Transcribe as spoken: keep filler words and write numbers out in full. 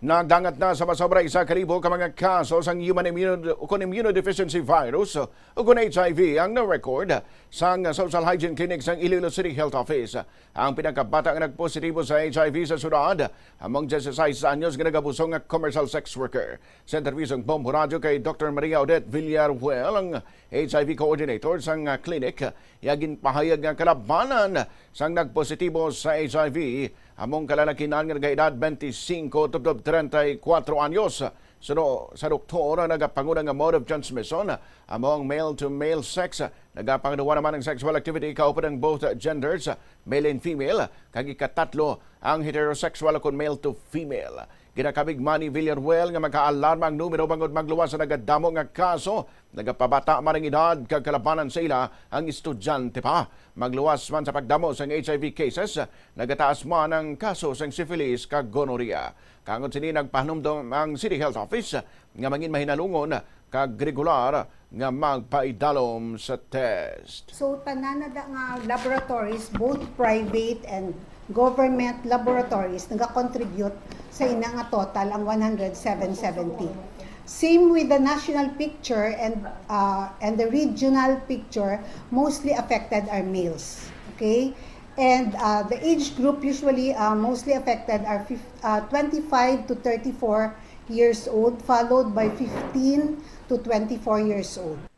Nagdangat na sa masobra isa ka libo ka mga kaso sang human immuno-, ukon immunodeficiency virus ukon H I V ang na-record sang Social Hygiene Clinic sang Iloilo City Health Office. Ang pinakabata nga nagpositibo sa H I V sa syudad among diyesisais anyos nga nagabusong nga commercial sex worker. Sa interview sang Bombo Radyo kay Doktor Maria Odette Villarruel, ang H I V coordinator sang, ah, clinic, iya ginpahayag nga kalabanan sang nagpositibo sa H I V among kalalakinan nga nagaedad twenty-five tubtob treinta y cuatro anyos. Suno sa doktor, ang nagapanguna nga mode of transmission amo ang male to male sex. Nagapangaduwa naman ang sexual activity kaupod ang both genders, male and female, kag ikatatlo ang heterosexual kon male to female. Ginakabig man ni Villarruel nga makaalarma ang numero bangod magluwas sa nagadamo nga kaso, nagapabata man ang edad kag kalabanan sa ila ang estudyante pa. Magluwas man sa pagdamo sang H I V cases, nagataas man ang kaso sang syphilis kag gonorrhea. Kangod sini, nagpahanumdom ang City Health Office nga mangin mahinalungon kag regular nga magpaidalom sa test. So, tanan na da nga laboratories, both private and government laboratories, nagakontribute sa ina nga total ang one hundred seven seventy. Same with the national picture and, uh, and the regional picture, mostly affected are males. Okay? And, uh, the age group usually, uh, mostly affected are fif-, uh, twenty-five to thirty-four years old, followed by fifteen to twenty-four years old.